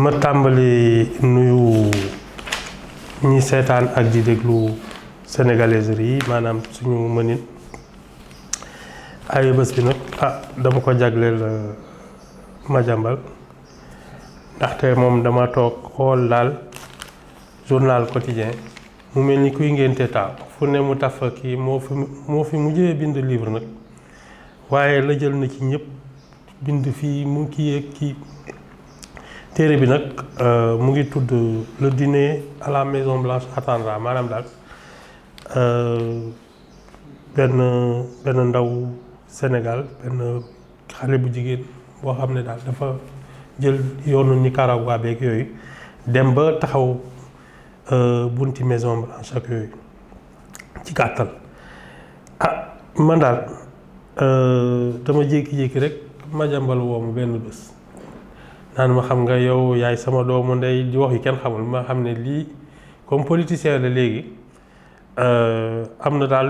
ma tàmbali nuyu ñi seetaan ak di déglu sénégalaiserie yi maanaam suñu mënin ay bés bi nag dama ko jagleel Madiambal ndaxte moom dama toog xool daal journal quotidien mu mel ni kuy ngénte taaw fu ne mu taf kii moo fi mujjee bind livre nag waaye la jël na ci ñëpp bind fii mu kii yeeg kii téere bi nag mu ngi tudd le dîner à la Maison Blanche attendra maanaam daal benn ndaw Sénégal benn xale bu jigéen boo xam ne daal dafa jël yoonu Nicaragua beeg yooyu dem ba taxaw bunti Maison Blanche ak yooyu ci gàttal man daal dama jékki-jékki rek Madiambal woo ma benn bés naan ma xam nga yow yaay sama doomu ndey di wax yi kenn xamul ma xam ne lii comme politicien la léegi am na daal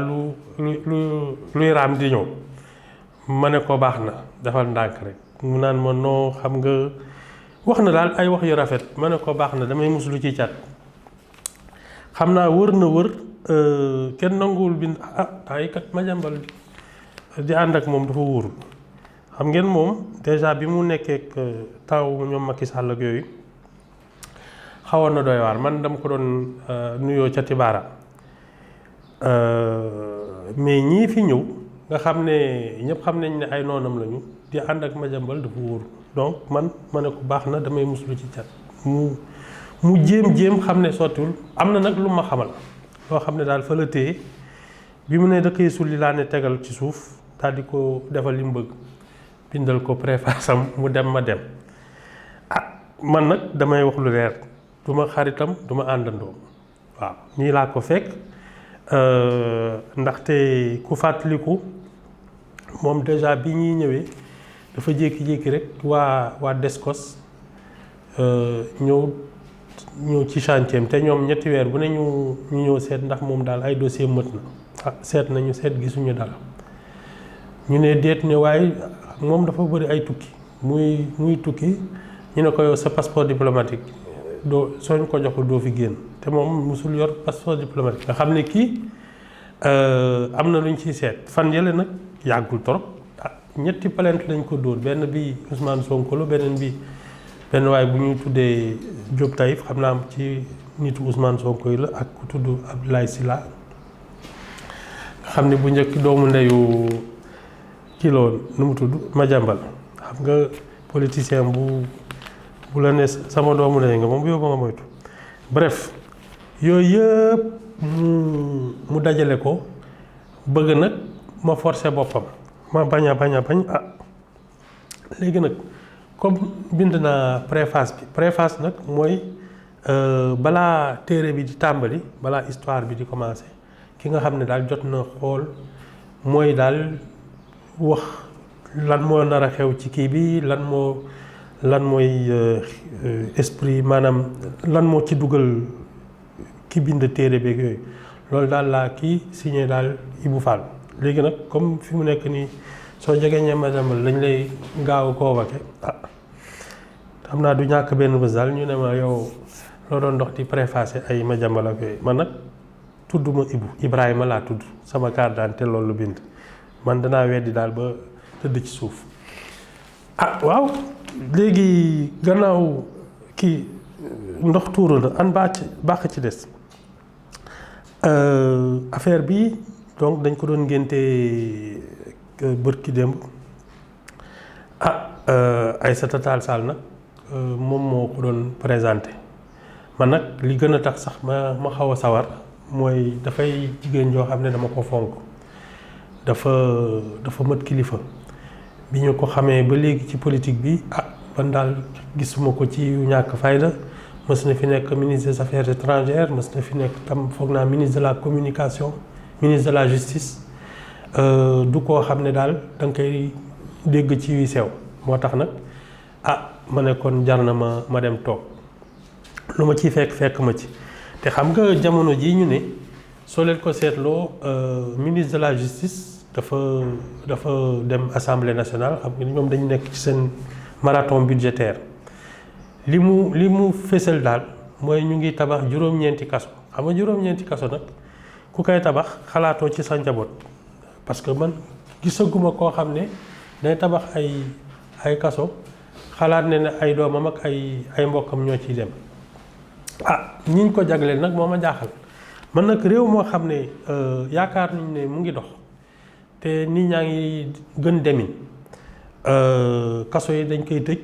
luy raam di ñëw ma ne ko baax na defal ndànk rek mu naan ma noo xam nga wax na daal ay wax yu rafet ma ne ko baax na damay muslu ci cat xam naa wër na wër kenn nanguwul bind ay kat Madiambal di ànd ak moom dafa wóorul xam ngeen moom déjà bi mu nekkee taw ñoom Macky Sall ak yooyu xawoon na doy waar man dama ko doon nuyoo ca Tibaara mais ñii fi ñëw nga xam ne ñëpp xam nañ ne ay noonam lañu di ànd ak Madiambal dafa wóor donc ma ne ko baax na damay muslu ci cat mu jéem xam ne sottiwul am na nag lu ma xamal loo xam ne daal fa la téye bi mu ne da koy sulli laa ne tegal ci suuf daal di ko defal li mu bëgg bindal ko préface am mu dem ma dem man nag damay wax lu leer du ma xaritam du ma àndandoo waaw nii laa ko fekk ndaxte ku fàttaliku moom déjà bi ñuy ñëwee dafa jékki-jékki rek waa Descos ñëw ci chantier am te ñoom ñetti weer bu ne ñu ñëw seet ndax moom daal ay dossier mët na seet nañu seet gisuñu dara ñu ne déet ne waaye moom dafa bëri ay tukki muy tukki ñu ne ko yow sa passeport diplomatique sooñ ko joxul doo fi génn te moom musul yor passeport diplomatique nga xam ne kii am na lu ñu ciy seet fan yële nag yàggul trop ñetti plainte lañ ko dóor benn bi Ousmane Sonko la beneen bi benn waaye bu ñuy tuddee Diop Taïf xam naa ci nitu Ousmane Sonko yi la ak ku tudd Abdoulaye Sylla nga xam ne bu njëkk doomu ndeyu kii la woon nu mu tudd Madiambal xam nga politicien bu la ne sama doomu ndey nga moom bu yóbbu nga moytu bref yooyu yëpp mu dajale ko bëgg nag ma forcer boppam ma bañ léegi nag comme bind naa préface nag mooy balaa téere bi di tàmbali balaa histoire bi di commencer ki nga xam ne daal jot na xool mooy daal wax lan moo nar a xew ci kii bi lan mooy esprit maanaam lan moo ci dugal ki bind téere beeg yooyu loolu daal laa kii signé daal Ibou Fall léegi nag comme fi mu nekk nii soo jegee ñee Madiambal lañ lay gaaw a convoqué xam naa du ñàkk benn bés daal ñu ne ma yow loo doon dox di préfacé ay Madiambal ak yooyu man nag tudd ma Ibrahima laa tudd sama carte d'identité loolu bind man danaa weddi daal ba tëdd ci suuf waaw léegi gannaaw kii ndox tuuru na an baax ci des affaire bi donc dañ ko doon ngénte bërki démb Aïssata Tall Sall nag moom moo ko doon présenté man nag li gën a tax sax ma xaw a sawar mooy dafay jigéen joo xam ne dama ko fonk dafa mat kilifa bi ñu ko xamee ba léegi ci politique bi man daal gisuma ko ci ñàkk fayda mës na fi nekk ministre des affaires étrangères mës na fi nekk tam foog naa ministre de la communication ministre de la justice du koo xam ne daal da nga koy dégg ci yu sew moo tax nag ma ne kon jar na ma dem toog lu ma ciy fekk ma ci te xam nga jamono jii ñu ne soo leen ko seetloo ministre de la justice dafa dem assemblée nationale xam nga ñoom dañu nekk ci seen marathon budgétaire li mu fésal daal mooy ñu ngi tabax juróom-ñeenti kaso xam nga juróom-ñeenti kaso nag ku koy tabax xalaatoo ci sa njaboot parce que man gisaguma koo xam ne day tabax ay kaso xalaat ne ay doomam ak ay mbokkam ñoo ciy dem ñiñ ko jagleel nag moo ma jaaxal man nag réew moo xam ne yaakaar nañ ne mu ngi dox te nit ñaa ngi gën demin kaso yi dañ koy tëj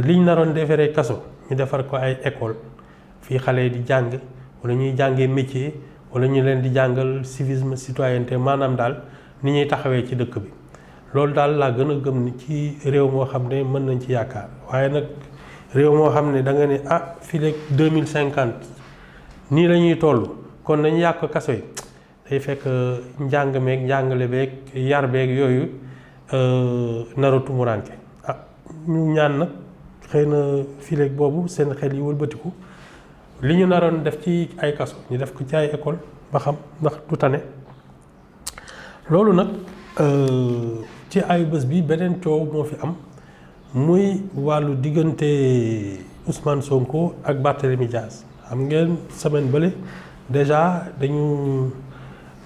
liñ naroon defaree kaso ñu defar ko ay école fii xale yi di jàng wala ñuy jàngee métier wala ñu leen di jàngal civisme citoyenneté maanaam daal ni ñuy taxawee ci dëkk bi loolu daal laa gën a gëm ni ci réew moo xam ne mën nañ ci yaakaar waaye nag réew moo xam ne da nga ne fii léegi 2050 nii la ñuy toll kon nañu yàq kaso yi day fekk njàng meeg njàngale beeg yar beeg yooyu naru tumuranke ñu ñaan nag xëy na fii léegi boobu seen xel yi wëlbatiku li ñu naroon def ci ay kaso ñu def ko ci ay école ba xam ndax du tane loolu nag ci ay bés bi beneen coow moo fi am muy wàllu diggante Ousmane Sonko ak Barthélémy Dias xam ngeen semaine bële déjà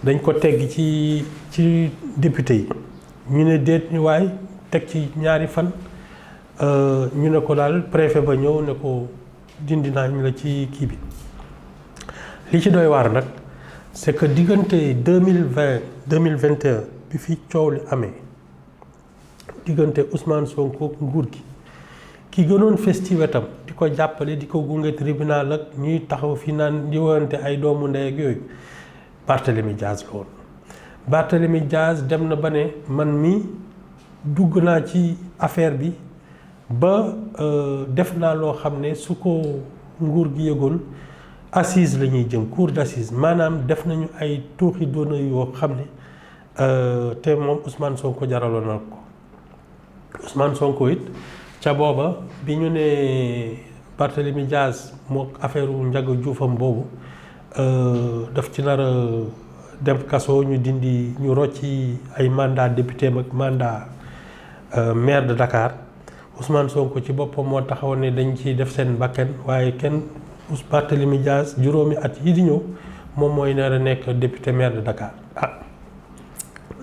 dañ ko tegg ci député yi ñu ne déet ñu waay teg ci ñaari fan ñu ne ko daal préfet ba ñëw ne ko dindi naa ñu la ci kii bi li ci doy waar nag c'est que diggante 2021 bi fi coow li amee diggante Ousmane Sonko ak nguur gi ki gënoon fes ci wetam di ko jàppale di ko gunge tribunal ak ñuy taxaw fi naan di woyante ay doomu ndey ak yooyu Barthélémy Dias la woon Barthélémy Dias dem na ba ne man mi dugg naa ci affaire bi ba def naa loo xam ne su ko nguur gi yëgoon assise la ñuy jëm cour d'assise maanaam def nañu ay tuuxi doona yoo xam ne te moom Ousmane Sonko jaraloon na ko Ousmane Sonko it ca booba bi ñu ne Barthélémy Dias moo affaire Ndiaga Dioufam boobu daf ci nar a dem kaso ñu dindi ñu rocci ay mandat député ak mandat maire de Dakar Ousmane Sonko ci boppam moo taxaw ne dañ ci def seen bakken waaye kenn Barthélémy Dias juróomi at yi di ñëw moom mooy nar a nekk député maire de Dakar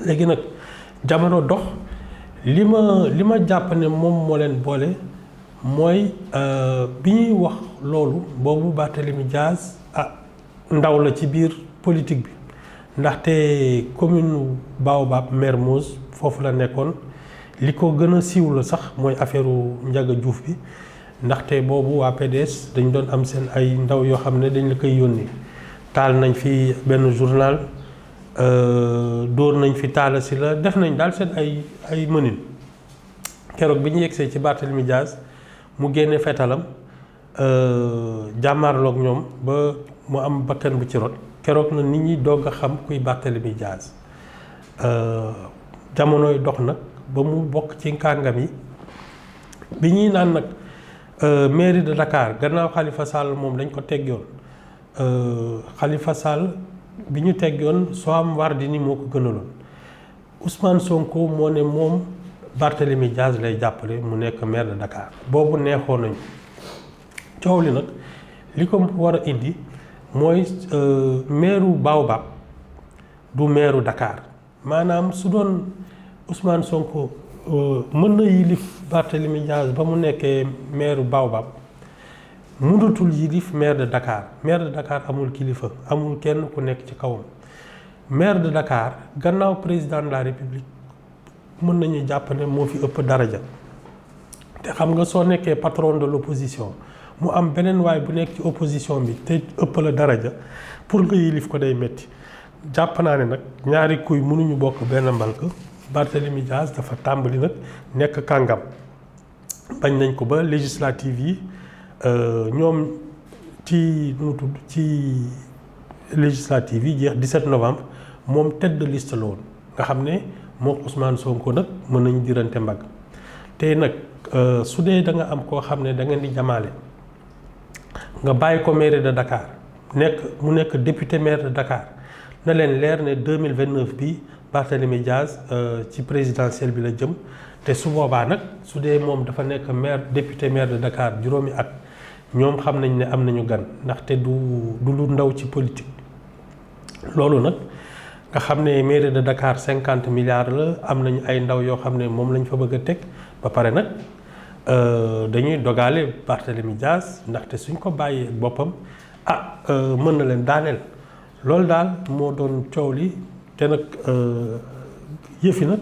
léegi nag jamono dox li ma jàpp ne moom moo leen boole mooy bi ñuy wax loolu boobu Barthélémy Dias ndaw la ci biir politique bi ndaxte commune Baobab Mermoz foofu la nekkoon li ko gën a siiw la sax mooy affaire Ndiaga Diouf bi ndaxte boobu waa PDS dañ doon am seen ay ndaw yoo xam ne dañ la koy yónnee taal nañ fi benn journal dóor nañ fi taala si la def nañ daal seen ay mënin keroog bi ñu yegsee ci Barthélémy Dias mu génne fetalam jàmmaarloog ñoom ba mu am bakkan bu ci rot keroog na nit ñi doog a xam kuy Barthélémy Dias jamonoy dox nag ba mu bokk ci kàngam yi bi ñuy naan nag mairie de Dakar gannaaw Khalifa Sall moom dañ ko teggoon Khalifa Sall bi ñu teggoon Soham Wardini moo ko gënaloon Ousmane Sonko moo ne moom Barthélémy Dias lay jàppale mu nekk maire de Dakar boobu neexoon nañu coow li nag li ko war a indi mooy maireu Baobab du maireu Dakar maanaam su doon Ousmane Sonko mën na yilif Barthélémy Dias ba mu nekkee maireu Baobab mënatul yilif maire de Dakar maire de Dakar amul kilifa amul kenn ku nekk ci kawam maire de Dakar gannaaw président de la République mën nañu jàpp ne moo fi ëpp daraja te xam nga soo nekkee patron de l'opposition mu am beneen waay bu nekk ci opposition bi te ëpp la daraja pour nga yilif ko day metti jàpp naa ne nag ñaari kuy mënuñu bokk benn mbalka Barthélémy Dias dafa tàmbali nag nekk kàngam bañ nañ ko ba législative yi ñoom ci nu mu tudd ci législative yi jeex 17 novembre moom tête de liste la woon nga xam ne moom Ousmane Sonko nag mën nañu dirante mbagg te nag su dee da nga am koo xam ne da ngeen di jamaale nga bàyyi ko maire de Dakar mu nekk député maire de Dakar na leen leer ne 2029 bi Barthélémy Dias ci présidentielle bi la jëm te su boobaa nag su dee moom dafa nekk maire député maire de Dakar juróomi at ñoom xam nañ ne am nañu gan ndaxte du lu ndaw ci politique. loolu nag nga xam ne mairie de Dakar 50 milliards la am nañu ay ndaw yoo xam ne moom lañ fa bëgg a teg ba pare nag dañuy dogaale Barthélémy Dias ndaxte suñ ko bàyyee ak boppam mën na leen daaneel loolu daal moo doon coow li te nag yëfi nag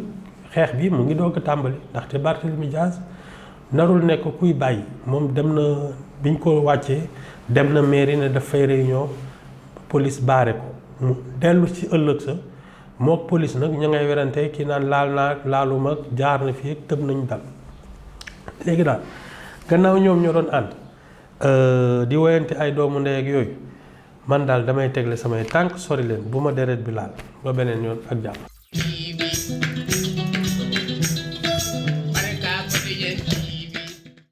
xeex bi mu ngi doog a tàmbali ndaxte Barthélémy Dias narul nekk kuy bàyyi moom dem na biñ ko wàccee dem na mairie ne daf fay réunion police baare ko mu dellu ci ëllëg sa mook police nag ña ngay werante kii naan laal naa laaluma jaar na fii tëb nañ dal léegi daal gannaaw ñoom ñoo doon ànd di woyante ay doomu ndey ak yooyu man daal damay tegle samay tànk sori leen bu ma deret bi laal ba beneen yoon ak jàmm